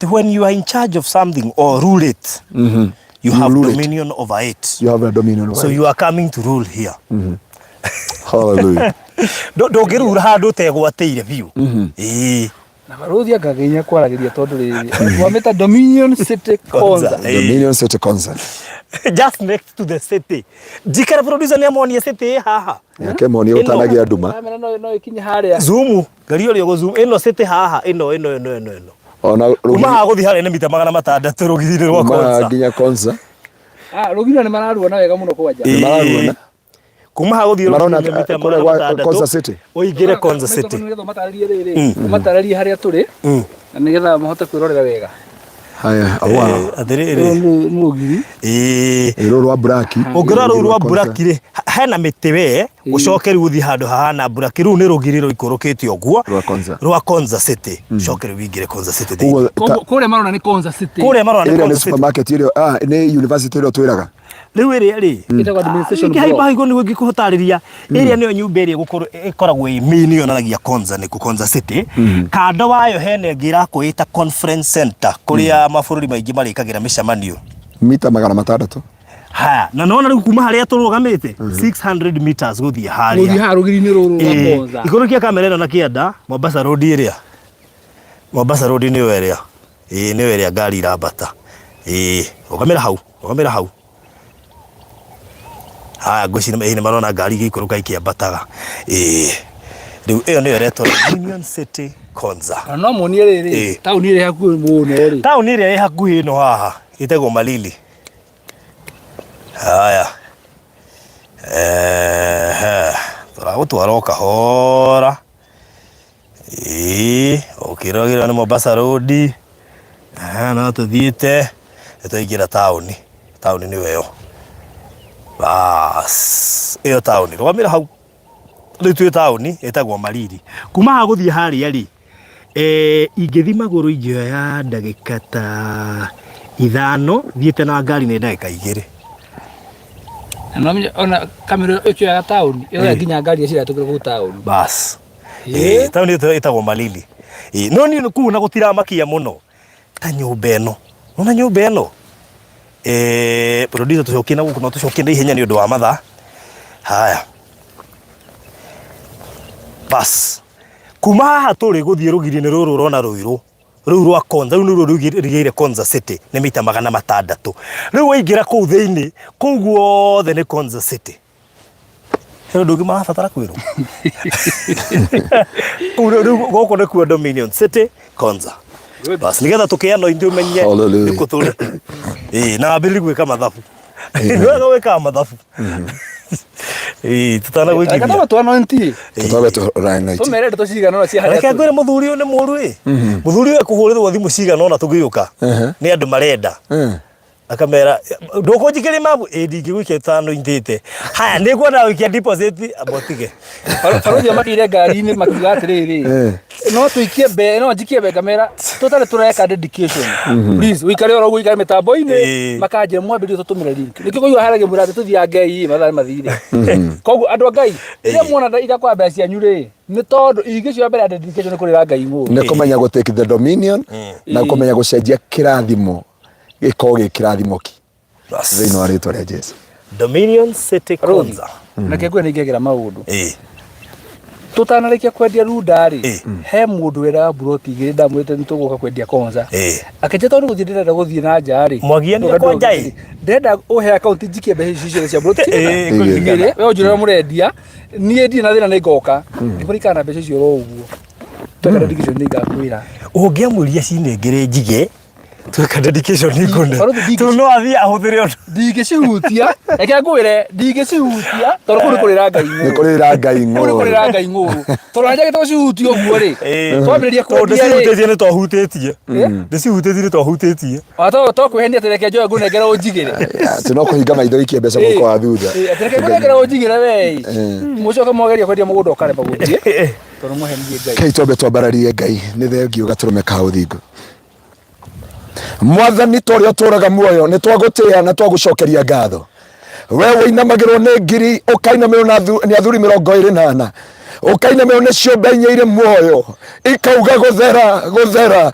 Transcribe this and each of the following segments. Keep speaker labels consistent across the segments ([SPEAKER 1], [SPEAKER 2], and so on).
[SPEAKER 1] When you are in charge of something or rule it, you
[SPEAKER 2] You
[SPEAKER 1] have
[SPEAKER 2] rule it.
[SPEAKER 1] dominion over it.
[SPEAKER 2] You have a dominion over
[SPEAKER 1] So
[SPEAKER 2] it.
[SPEAKER 1] you are coming to rule here.
[SPEAKER 2] Hallelujah.
[SPEAKER 1] Ndũngĩrura handũ ũtegwatĩire biũ. Ĩĩ.
[SPEAKER 3] Na barũthi angagĩnya kwaragĩria tondũ rĩrĩ wamĩta Dominion City
[SPEAKER 1] Konza.
[SPEAKER 3] Konza.
[SPEAKER 1] Ĩĩ.
[SPEAKER 2] Dominion City Council.
[SPEAKER 1] Just next to the city. Njikara producer nĩ amonie city ĩ haha.
[SPEAKER 2] Yake monie
[SPEAKER 1] Ĩno.
[SPEAKER 2] ũtanagia nduma.
[SPEAKER 3] Kamera no no ĩkinye harĩa.
[SPEAKER 1] Zoom, ngaria ũrĩa ũgũ zoom. Ĩno city haha, ĩno ĩno ĩno ĩno ĩno.
[SPEAKER 2] Ona
[SPEAKER 1] Kuma haha gũthiĩ harĩa nĩ mita 600 rũgiri-inĩ rwa
[SPEAKER 2] kuma
[SPEAKER 1] Konza.
[SPEAKER 2] nginya Konza.
[SPEAKER 3] Ah, rũgiri nĩ mararuona wega mũno kwanja.
[SPEAKER 1] Ĩĩ.
[SPEAKER 2] Nĩmararuona.
[SPEAKER 1] Kuma haha gũthiĩ
[SPEAKER 2] Marona
[SPEAKER 1] rũgiri-inĩ mita
[SPEAKER 2] kũrĩa
[SPEAKER 1] magana
[SPEAKER 2] gwa
[SPEAKER 1] matandatũ,
[SPEAKER 2] Konza City.
[SPEAKER 1] Ũingĩre Konza City.
[SPEAKER 3] Nĩgetha ũmatarĩrie rĩrĩ, ũmatarĩrie harĩa tũrĩ na nĩgetha mahote kwĩrorera wega.
[SPEAKER 2] Haya, wow.
[SPEAKER 1] Atĩrĩrĩ.
[SPEAKER 3] Rũrũ nĩ nĩ rũgiri.
[SPEAKER 1] Ĩĩ.
[SPEAKER 2] Rũrũ rwa Braki.
[SPEAKER 1] Ũngĩrora rũu rwa
[SPEAKER 2] Konza.
[SPEAKER 1] Buraki rĩ, hena mĩtĩ we, ũcoke rĩu ũthiĩ handũ hahana Buraki, rũu nĩ rũgiri rũikũrũkĩte ũguo
[SPEAKER 2] Rwa Konza.
[SPEAKER 1] rwa Konza City, ũcoke rĩu ũingĩre Konza City thĩinĩ.
[SPEAKER 2] Koguo ta-
[SPEAKER 3] Koguo kũrĩa marona nĩ Konza City.
[SPEAKER 1] Kũrĩa marora nĩ
[SPEAKER 2] ĩrĩa nĩ
[SPEAKER 1] Konza City.
[SPEAKER 2] supermarket ĩrĩa ah, nĩ university ĩrĩa twĩraga.
[SPEAKER 1] Rĩu ĩrĩa rĩ,
[SPEAKER 3] Ĩtagwo administration
[SPEAKER 1] ingĩhaimba
[SPEAKER 3] block.
[SPEAKER 1] igũrũ nĩguo ingĩkũtarĩria, ĩrĩa nĩyo nyũmba ĩrĩa ĩgũkorwo ĩkoragwo ĩ main yonanagia Konza nĩkũ Konza City. Kando wayo hena ĩngĩ ĩrakwo ĩta conference center kũrĩa mabũrũri maingĩ marĩkagĩra mĩcemanio.
[SPEAKER 2] Mita 600.
[SPEAKER 1] Haya, na nona rĩu kuma harĩa tũrũgamĩte 600 meters gũthiĩ harĩa.
[SPEAKER 3] Gũthiĩ haha rũgiri-inĩ rũrũ rwa
[SPEAKER 1] Ĩĩ,
[SPEAKER 3] Konza.
[SPEAKER 1] Ikũrũkia kamera ĩno na kĩanda, Mombasa Road ĩrĩa. Mombasa Road nĩyo ĩrĩa. Ĩĩ nĩyo ĩrĩa ngari irambata. Ĩĩ, rũgamĩra hau, rũgamĩra hau. Haya ngwĩciria ĩĩ nĩ marona ngari igĩikũrũka ikĩambataga. Ĩĩ. Rĩu ĩyo nĩyo ĩretwo Union City Konza.
[SPEAKER 3] Na no muonie rĩrĩ,
[SPEAKER 1] Ĩĩ.
[SPEAKER 3] taũni ĩrĩa ĩ hakuhĩ mũno rĩ.
[SPEAKER 1] Taũni ĩrĩa ĩ hakuhĩ ĩno haha ĩtagwo Malili. Haya. Ehe. Tũragũtwara o kahora. Ĩĩ, ũkĩroragĩrwo nĩ Mombasa Road. Ehe, no tũthiĩte nĩ twaingĩra taũni. Taũni nĩyo ĩyo. Bas, ĩyo taũni. Rũgamĩra hau. Rĩu twĩ taũni ĩtagwo Malili. Kuma haha gũthiĩ harĩa rĩ, eh, ingĩthiĩ magũrũ ingĩoya ndagĩka ta 5, thiĩte na ngari nĩ ndagĩka 2.
[SPEAKER 3] Na no menye ona kamera ĩkĩoyaga taũni, ĩroya nginya ngari iria ciratũmĩrwo kũu taũni.
[SPEAKER 1] Bas.
[SPEAKER 3] Ĩĩ.
[SPEAKER 1] Eh, taũni ĩyo ĩtagwo Malili. Ĩĩ, no niĩ kũu na gũtiramakia mũno ta nyũmba ĩno. Nona nyũmba ĩno? Eh, producer tũcokie na gũkũ no tũcokie na ihenya nĩ ũndũ wa mathaa. Haya. Bas. Kuma haha tũrĩ gũthiĩ rũgiri-inĩ rũrũ ũrona rũirũ rũu rwa Konza, rũu nĩruo rũigĩire Konza City nĩ mita 600. Rĩu waingĩra kũu thĩinĩ, kũu guothe nĩ Konza City. He ũndũ ũngĩ marabatara kwĩrwo? Kũu rĩu gũkũ nĩkuo Dominion City Konza. Bas, nĩgetha tũkĩano ithuĩ ũmenye
[SPEAKER 2] Hallelujah.
[SPEAKER 1] nĩkũ tũrĩ. Ĩĩ, na wambĩrĩrie gwĩka mathabu. Nĩ wega gwĩkaga mathabu. Ĩĩ, tũtanagwĩkithia.
[SPEAKER 3] Reke twambe tũanointi.
[SPEAKER 2] Tũtambe tũanointi.
[SPEAKER 3] Tũmere ndeto cigana ũna cia harĩa
[SPEAKER 1] Reke
[SPEAKER 3] tũrĩ.
[SPEAKER 1] ngwĩre mũthuri ũyũ nĩ mũru ĩ. Mũthuri ũyũ ekũhũrĩrwo thimũ cigana ũna tũgĩũka. Nĩ andũ marenda. Akamera ndũkũnjikĩria mabu ĩ ndingĩgũikia ũtanointĩte. Haya nĩ ngwenda gũikia deposit amba ũtige.
[SPEAKER 3] Barũthi makĩire ngari-inĩ makiuga atĩrĩrĩ, no tũikie mbe no njikie mbe ngamera tũtarĩ tũreka dedication. Please ũikare oro ũguo ũikare mĩtambo-inĩ makanjĩra mwambĩrĩrie tũtũmĩre link. Nĩkĩo kũigua harĩa ngĩmwĩra atĩ tũthiĩ Ngai mathaa nĩ mathire. Koguo andũ a Ngai rĩrĩa muona irakwa mbeca cianyu rĩ nĩ tondũ ingĩcio mbere ya dedication nĩ kũrĩra Ngai ng'ũũrũ.
[SPEAKER 2] Nĩ kũmenya gũ take the dominion na kũmenya gũcenjia kĩrathimo gĩkorwo gĩ kĩrathimo ki thĩinĩ wa rĩtwa rĩa Jesu.
[SPEAKER 1] Dominion City Konza.
[SPEAKER 3] Reke ngwĩre nĩ ingĩagĩra maũndũ.
[SPEAKER 1] Ĩĩ.
[SPEAKER 3] Tũtanarĩkia kwendia Runda rĩ,
[SPEAKER 1] Ĩĩ.
[SPEAKER 3] he mũndũ wendaga mburoti igĩrĩ ndamwĩrĩte nĩ tũgũka kwendia Konza.
[SPEAKER 1] Ĩĩ.
[SPEAKER 3] Akĩnjĩra tondũ gũthiĩ ndĩrenda gũthiĩ na nja rĩ.
[SPEAKER 1] Mwagianire kwanja ĩ?
[SPEAKER 3] Ndĩrenda ũhe akaunti njikie mbeca ici ciothe cia mburoti
[SPEAKER 1] Ĩĩ,
[SPEAKER 3] igĩrĩ. We ũnjĩre ũrĩa mũrendia, niĩ ndirĩ na thĩna nĩ ngoka. Ngĩmũririkana na mbeca icio oro ũguo. Tweka dedication nĩ ngakwĩra.
[SPEAKER 1] Ũngĩamwĩria cinengere njige tweka dedication ikune.
[SPEAKER 3] Barũthi
[SPEAKER 1] Tondũ no athiĩ ahũthĩre ũndũ.
[SPEAKER 3] Ndingĩcihutia, reke ngwĩre ndingĩcihutia tondũ kũu nĩ kũrĩra Ngai
[SPEAKER 2] Nĩ
[SPEAKER 3] ng'ũũrũ.
[SPEAKER 2] kũrĩra Ngai
[SPEAKER 3] Kũu nĩ
[SPEAKER 2] ng'ũũrũ.
[SPEAKER 3] kũrĩra Ngai ng'ũũrũ. Tondũ na njagĩte gũcihutia ũguo rĩ, twambĩrĩria
[SPEAKER 1] Tondũ
[SPEAKER 3] kwendia rĩ,
[SPEAKER 1] ndĩcihutĩtie nĩ twahutĩtie. Ndĩcihutĩtie nĩ twahutĩtie.
[SPEAKER 3] Ona to kwĩhenia atĩ reke njoe ngũnengere ũnjigĩre.
[SPEAKER 2] Atĩ no kũhinga maitho ũikie mbeca mũhuko wa thutha.
[SPEAKER 3] Ĩ, atĩ reke ngũnengere ũnjigĩre we ĩ. Mũcoke mwageria kwendia mũgũnda ũkarema gũthiĩ tondũ mwahenirie Ngai.
[SPEAKER 2] Kei twambe twambararie Ngai nĩ thengiũ gatũrũme ka ũthingu. Mwathani ta ũrĩa ũtũũraga muoyo nĩ twagũtĩĩa na twagũcokeria ngatho. We wĩinamagĩrwo nĩ ngiri ũkainamĩrwo nĩ athuri 24. Ũkainamĩrwo nĩ ciũmbe inya irĩ muoyo ikauga gũthera gũthera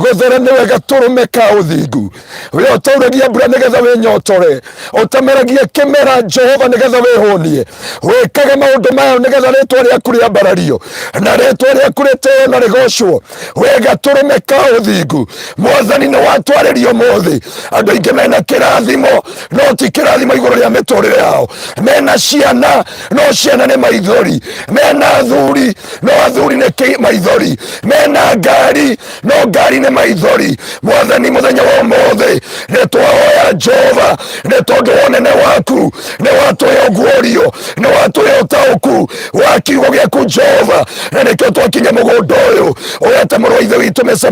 [SPEAKER 2] gũthera nĩwe gatũrũme ka ũthingu. We ũtauragia mbura nĩgetha wĩnyotore, ũtameragia kĩmera Jehova nĩgetha wĩhũnie. Wĩkaga maũndũ maya nĩgetha rĩtwa rĩaku rĩambarario na rĩtwa rĩaku rĩtĩo na rĩgocwo. We gatũrũme ka ũthingu, Mwathani nĩ watwarĩria ũmũthĩ. Andũ aingĩ mena kĩrathimo no ti kĩrathimo igũrũ rĩa mĩtũrĩre yao. Mena ciana no ciana nĩ maithori, mena athuri no athuri nĩ maithori, mena ngari no ngari nĩ maithori. Mwathani mũthenya wa ũmũthĩ nĩ twahoya Jehova, nĩ tondũ wa ũnene waku nĩ watũhe ũguũrio, nĩ watũhe ũtaũku wa kiugo gĩaku Jehova, na nĩkĩo twakinya mũgũnda ũyũ ũrete mũrũ wa ithe witũ Mr.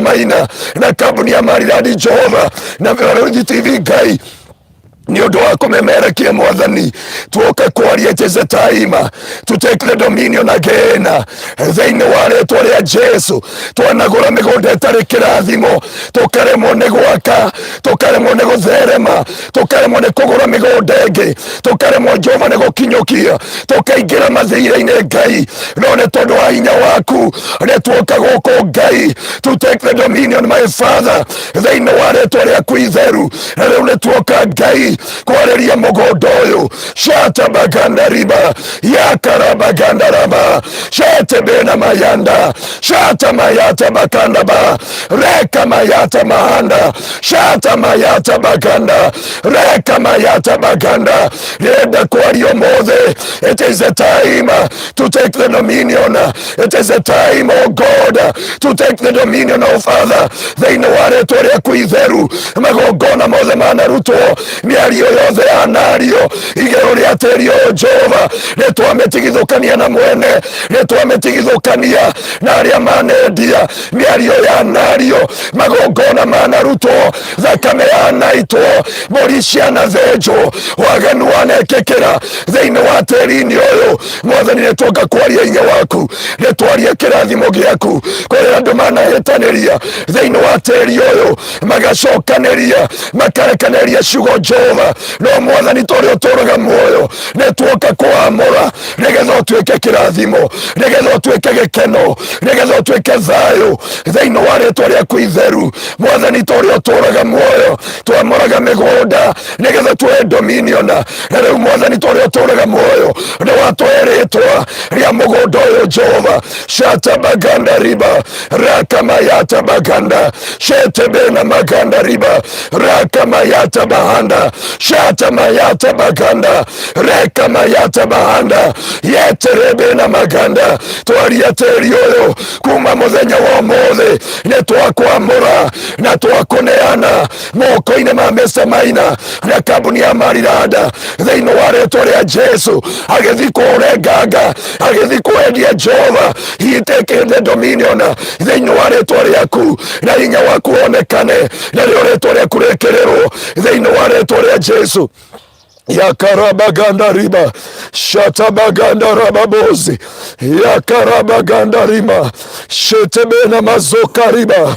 [SPEAKER 2] na kambuni ya Maridadi Jehova na Barũthi TV Ngai nĩ ũndũ wa kũmemerekia Mwathani, tuoka kwaria. It is a time to take the dominion again thĩinĩ wa rĩtwa rĩa Jesu. Twanagũra mĩgũnda ĩtarĩ kĩrathimo, tũkaremwo nĩ gwaka, tũkaremwo nĩ gũtherema, tũkaremwo nĩ kũgũra mĩgũnda ĩngĩ, tũkaremwo Jehova nĩ gũkinyũkia, tũkaingĩra mathĩra-inĩ Ngai, no nĩ tondũ wa hinya waku nĩ tuoka gũkũ Ngai to take the dominion, my Father, thĩinĩ wa rĩtwa rĩaku itheru. Na rĩu nĩ tuoka Ngai kwarĩria mũgũnda ũyũ shata baganda riba yakarabaganda raba shetebena mayanda shata mayata bakanda ba reka mayata mahanda shata mayata baganda reka mayata baganda. Rĩrenda kwaria ũmũthĩ. It is a time to take the dominion. It is a time, oh God, to take the dominion, oh Father, thĩinĩ wa rĩtwa rĩaku itheru. Magongona mothe manarutwo, mĩario yothe yanario igũrũ rĩa tĩri ũyũ Jehova, nĩ twamĩtigithũkania na mwene, nĩ twamĩtigithũkania na arĩa manendia. Mĩario yanario, magongona manarutwo, thakame yanaitwo, mbũri cianathĩnjwo, waganu wanekĩkĩra thĩinĩ wa tĩri-inĩ ũyũ. Mwathani, nĩ tuoka kwaria hinya waku, nĩ twaria kĩrathimo gĩaku kũrĩ andũ manahĩtanĩria thĩinĩ wa tĩri ũyũ, magacokanĩria, makarekanĩria ciugo Jehova. No Mwathani, tũrĩa ũtũraga muoyo, nĩ tuoka kũamũra nĩgetha ũtuĩke kĩrathimo, nĩgetha ũtuĩke gĩkeno, nĩgetha ũtuĩke thayũ thĩinĩ wa rĩtwa rĩaku itheru. Mwathani, tũrĩa ũtũraga muoyo, twamũraga mĩgũnda nĩgetha tuoe dominion. Na rĩu Mwathani, tũrĩa ũtũraga muoyo, nĩ watũhe rĩtwa rĩa mũgũnda ũyũ Jehova shatabaganda riba rakamayata baganda shetebena maganda riba rakamayata bahanda shatamayata baganda rekamayata bahanda yeterebena maganda. Twaria tĩri ũyũ kuma mũthenya wa ũmũthĩ, nĩ twakwamũra na twakũneana moko-inĩ ma Mr. Maina na kambuni ya Mariranda thĩinĩ wa rĩtwa rĩa Jesu. Agĩthiĩ kũũrenganga, agĩthiĩ kwendia Jehova, he take the dominion thĩinĩ wa rĩtwa rĩaku, na hinya waku wonekane, na rĩo rĩtwa rĩaku rĩkĩrĩrwo thĩinĩ wa rĩtwa rĩa Jesu. Yakarabaganda riba shatabaganda rababozi yakarabaganda rima shetebena mazoka riba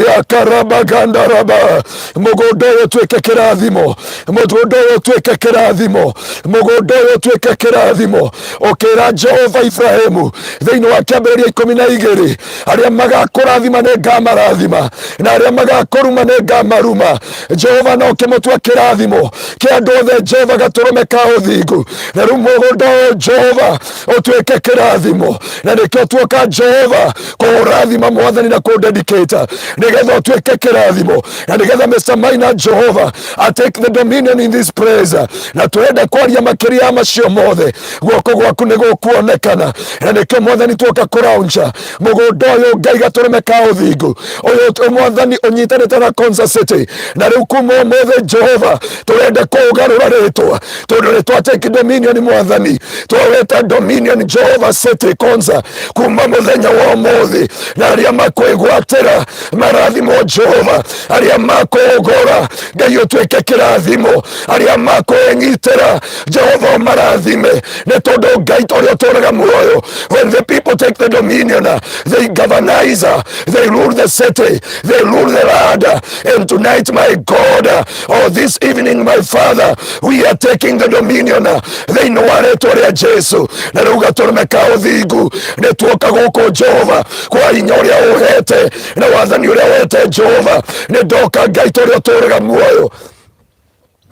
[SPEAKER 2] yakarabaganda raba. Mũgũnda ũyũ ũtuĩke kĩrathimo, mũgũnda ũyũ ũtuĩke kĩrathimo, mũgũnda ũyũ ũtuĩke kĩrathimo. Ũkĩra Jehova Ibrahimu thĩinĩ wa kĩambĩrĩria 12, arĩa magakũrathima nĩ ngamarathima, na arĩa magakũruma nĩ ngamaruma. Jehova, no kĩmũtua kĩrathimo kĩa andũ othe Jehova, gatũrũme ka ũthingu. Na rĩu mũgũnda ũyũ Jehova ũtuĩke kĩrathimo, na nĩkĩo tuoka Jehova kũũrathima Mwathani na kũndedicate nĩgetha ũtuĩke kĩrathimo, na nĩgetha Mr. Maina Jehova I take the dominion in this place. Na tũrenda kwaria makĩria ya macio mothe, guoko gwaku nĩ gũkuonekana, na nĩkĩo Mwathani tuoka kũraunja mũgũnda ũyũ Ngai gatũrũme ka ũthingu ũyũ Mwathani ũnyitanĩte na Konza City. Na rĩu kuma ũmũthĩ Jehova tũrenda kũũgarũra rĩtwa, tondũ nĩ twa take dominion Mwathani, twaweta dominion Jehova City Konza kuma mũthenya wa ũmũthĩ. Na arĩa makwĩgwatĩra marathimo Jehova, arĩa makũũgũra Ngai ũtuĩke kĩrathimo, arĩa makwĩnyitĩra Jehova ũmarathime, nĩ tondũ Ngai tũrĩa ũtũraga muoyo, when the people take the dominion, they governize, they rule the city, they rule the land. And tonight, my God, or this evening, my Father, we We are taking the dominion thĩinĩ wa rĩtwa rĩa Jesu. Na rĩu gatũrũme ka ũthingu nĩ tuoka gũkũ Jehova kwa hinya ũrĩa ũhete na wathani ũrĩa ũhete Jehova. Nĩ ndoka Ngai tũrĩa ũtũraga muoyo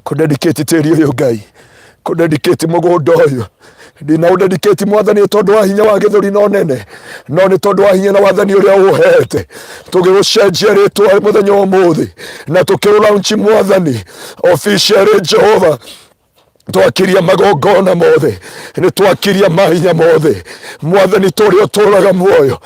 [SPEAKER 2] kũdedicate tĩri ũyũ Ngai, kũdedicate mũgũnda ũyũ ndina ũdedicate mwathani nĩ tondũ wa hinya wa gĩthũri no nene no nĩ tondũ wa hinya na wathani ũrĩa ũhete. Tũgĩgũcenjia rĩtwa mũthenya wa ũmũthĩ na tũkĩũlaunch mwathani officially Jehova. Twakiria magongona mothe, nĩ twakiria mahinya mothe mwathani tũrĩa ũtũraga muoyo.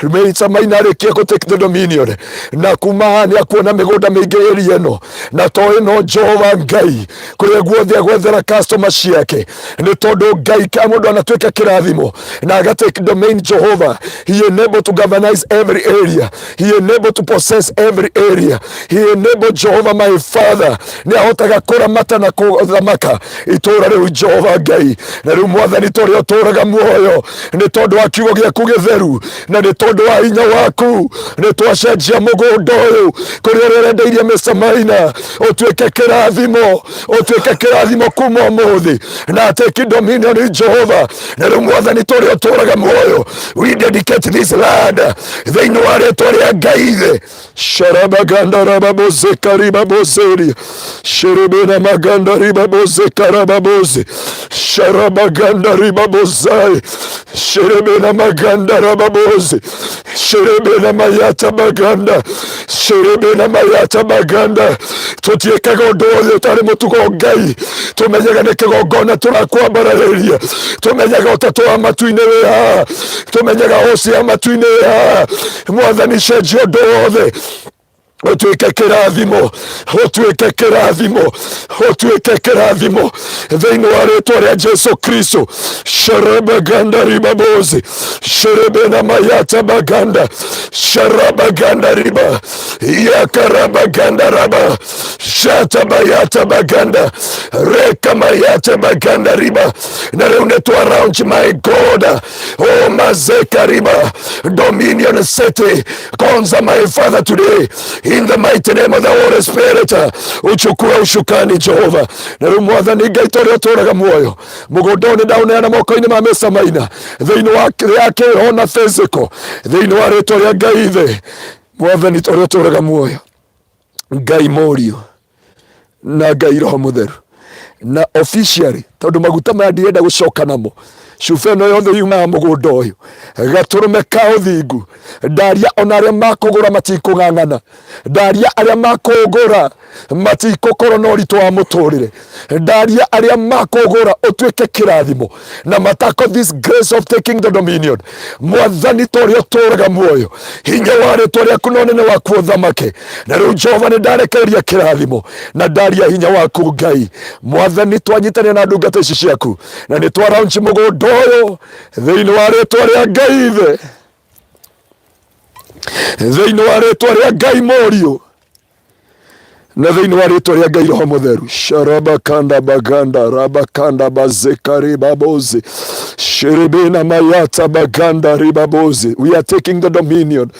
[SPEAKER 2] Mĩica maina arĩkia kũ take the dominion na kuma haha nĩ akuona mĩgũnda mĩingĩ area ĩno na to ĩno Jehova Ngai kũrĩa guothe agwethera customer ciake nĩ tondũ Ngai ka mũndũ anatuĩka kĩrathimo na aga take domain Jehova. He enable to galvanize every area, he enable to possess every area, he enable Jehova my father nĩ ahotaga kũramata na kũthamaka itũũra rĩu Jehova Ngai. Na rĩu mwathani tũrĩa ũtũũraga muoyo nĩ tondũ wa kiugo gĩaku gĩtheru na nĩ tondũ wa hinya waku nĩ twacenjia mũgũnda ũyũ kũrĩa ũrĩa ũrendeirie Mr. Maina ũtuĩke kĩrathimo, ũtuĩke kĩrathimo kuma ũmũthĩ na take dominion Jehova. Na rĩu mwathani tũrĩa ũtũũraga muoyo we dedicate this land thĩinĩ wa rĩtwa rĩa Ngai ithe. Sharabaganda rababoze karibabozeri sherebena maganda ribaboze karababoze sharabaganda ribabozai sherebena maganda rababoze sherebena mayata baganda sherebena mayata baganda. Tũtiĩkaga ũndũ ũyũ ũtarĩ mũtugo Ngai, tũmenyaga nĩ kĩgongona tũrakwambararĩria, tũmenyaga ũtatũ wa matu-inĩ wĩ haha, tũmenyaga ũci ya matu-inĩ wĩ haha. Mwathani cenjia ũndũ wothe ũtuĩke kĩrathimo, ũtuĩke kĩrathimo, ũtuĩke kĩrathimo thĩinĩ wa rĩtwa rĩa Jesu Kristo. Sharabaganda ribabozi sherebena mayata baganda sharabaganda riba yakarabaganda raba shata bayata baganda reka mayata baganda riba. Na rĩu nĩ twa launch my God oh mazeka riba dominion city Konza my father today in the mighty name of the Holy Spirit. Uchukue ushukani Jehova. Na rĩu mwathani Ngai tũrĩa ũtũraga muoyo mũgũnda ũyũ nĩ ndaũneana moko-inĩ ma Mr. Maina thĩinĩ wa ya kĩroho na physical thĩinĩ wa rĩtwa rĩa Ngai ithe mwathani ũrĩa ũtũraga muoyo Ngai Mũriũ na Ngai Roho Mũtheru. Na officially tondũ maguta maya ndirenda gũcoka namo, cuba ĩno yothe yumaga mũgũnda ũyũ gatũrũme ka ũthingu. Ndaria ona arĩa makũgũra matikũng'ang'ana, ndaria arĩa makũgũra matikũkorwo na ũritũ wa mũtũrĩre, ndaria arĩa makũgũra ũtuĩke kĩrathimo na matako this grace of taking the dominion. Mwathani tũrĩa ũtũraga muoyo hinya wa rĩtwa rĩaku na ũnene waku ũthamake. Na rĩu Jehova nĩ ndarekereria kĩrathimo na ndaria hinya waku Ngai. Mwathani twanyitanĩra na ndungata ici ciaku na nĩ twa launch mũgũnda ũyũ thĩinĩ wa rĩtwa rĩa Ngai ithe, thĩinĩ wa rĩtwa rĩa Ngai Mũriũ na thĩinĩ wa rĩtwa rĩa Ngai Roho Mũtheru. Sharabakanda baganda rabakanda bazeka ribabozi sherebena mayata baganda ribabozi. We are taking the dominion.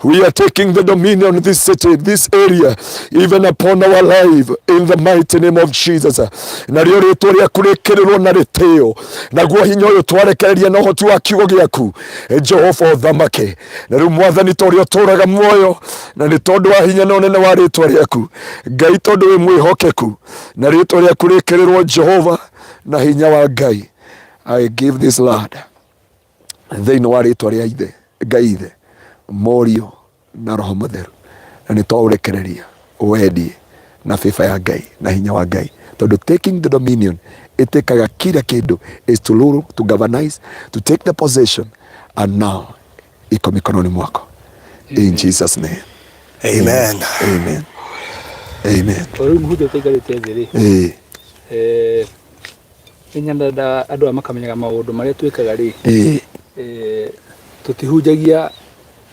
[SPEAKER 2] We are taking the dominion in this city, this area, even upon our life in the mighty name of Jesus. Narĩo rĩtwa rĩaku rĩkĩrĩrwo na rĩtĩo, naguo hinya ũyũ twarekereria na ũhoti wa kiugo gĩaku Jehova ũthamake. Na rĩu mwathani tũrĩa ũtũraga muoyo na nĩ tondũ wa hinya na ũnene wa rĩtwa rĩaku Ngai, tondũ wĩ mwĩhokeku na rĩtwa rĩaku rĩkĩrĩrwo Jehova na hinya wa Ngai. I give this land thĩinĩ wa rĩtwa rĩa ithe Ngai ithe Mũriũ na Roho Mũtheru, na nĩ twaũrekereria wendie na favor ya Ngai na hinya wa Ngai, tondũ taking the dominion ĩtĩkaga kila kĩndũ is to rule, to galvanize, to take the possession, and now iko mikononi mwako in Jesus name.
[SPEAKER 1] Amen.
[SPEAKER 2] Amen. Amen.
[SPEAKER 3] O rĩu mũhunjia ũtaikarĩte thĩ rĩ, nĩ nyendaga andũ aya makamenyaga maũndũ marĩa twĩkaga rĩ, tũtihunjagia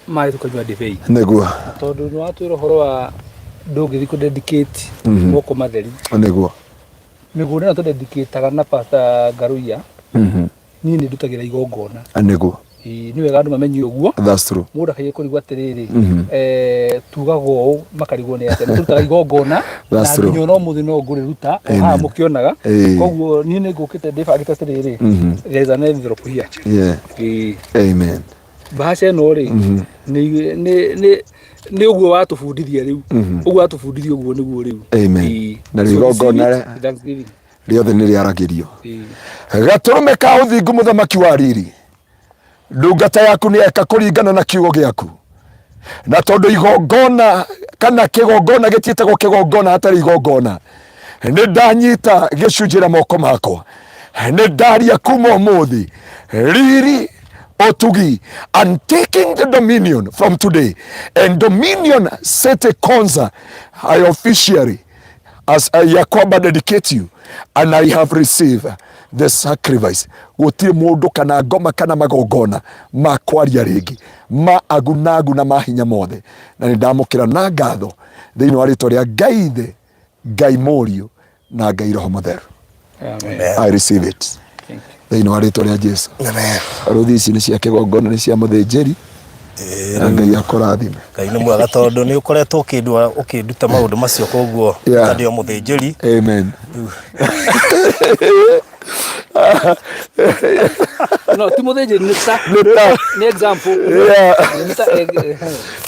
[SPEAKER 3] maĩ tũkanyua ndibei.
[SPEAKER 2] Nĩguo.
[SPEAKER 3] Tondũ nĩ watwĩra ũhoro wa ndũngĩthiĩ kũ dedicate moko matheri.
[SPEAKER 2] Nĩguo.
[SPEAKER 3] Mĩgũnda ĩno tũdedicataga na Pastor Ngaruiya, niĩ nĩ ndutagĩra igongona.
[SPEAKER 2] Nĩguo.
[SPEAKER 3] Ĩĩ, nĩ wega andũ mamenye ũguo.
[SPEAKER 2] That's true.
[SPEAKER 3] Mũndũ akaige kũrigwo atĩrĩrĩ, tugaga ũũ makarigwo nĩ atĩa nĩ tũrutaga igongona na
[SPEAKER 2] That's true.
[SPEAKER 3] nginya ona ũmũthĩ no ngũrĩruta o haha
[SPEAKER 2] Amen.
[SPEAKER 3] mũkĩonaga. Koguo niĩ nĩ ngũkĩte ndĩbangĩte atĩrĩrĩ, there is an envelope here. Ĩĩ.
[SPEAKER 2] Amen.
[SPEAKER 3] Bahasha ĩno rĩ, nĩ ũguo watũbundithia rĩu, ũguo watũbundithia ũguo nĩguo rĩu.
[SPEAKER 2] Amen.
[SPEAKER 3] Ĩĩ.
[SPEAKER 2] Na
[SPEAKER 3] So
[SPEAKER 2] igongona
[SPEAKER 3] receive it with thanksgiving.
[SPEAKER 2] Rĩothe nĩ rĩaragĩrio.
[SPEAKER 3] Ĩĩ.
[SPEAKER 2] Gatũrũme ka ũthingu, mũthamaki wa riri, ndungata yaku nĩ eka kũringana na kiugo gĩaku, na tondũ igongona kana kĩgongona gĩtiĩtagwo kĩgongona hatarĩ igongona, nĩ ndanyita gĩcunjĩ na moko makwa, nĩ ndaria kuma ũmũthĩ riri ũtugi, and taking the dominion from today and Dominion City Konza, I officially as I Yakwamba dedicate you and I have received the sacrifice. Gũtirĩ mũndũ kana ngoma kana magongona ma kwaria rĩngĩ ma agunagu na ma hinya mothe, na nĩ ndamũkĩra na ngatho thĩinĩ wa rĩtwa rĩa Ngai Ithe, Ngai Mũriũ na Ngai Roho Mũtheru.
[SPEAKER 3] Amen.
[SPEAKER 2] I receive it
[SPEAKER 3] Thank you.
[SPEAKER 2] thĩinĩ wa rĩtwa rĩa Jesu.
[SPEAKER 1] Amen.
[SPEAKER 2] Rũthi ici nĩ cia kĩgongona, nĩ cia mũthĩnjĩri, na Ngai akũrathime.
[SPEAKER 1] Ngai nĩ mwega tondũ nĩ ũkoretwo ũkĩnduta maũndũ macio, koguo ta ndĩ o mũthĩnjĩri.
[SPEAKER 2] Amen.
[SPEAKER 3] No ti mũthĩnjĩri, nĩ ta
[SPEAKER 2] Nĩ ta
[SPEAKER 3] nĩ example. Nĩ ta.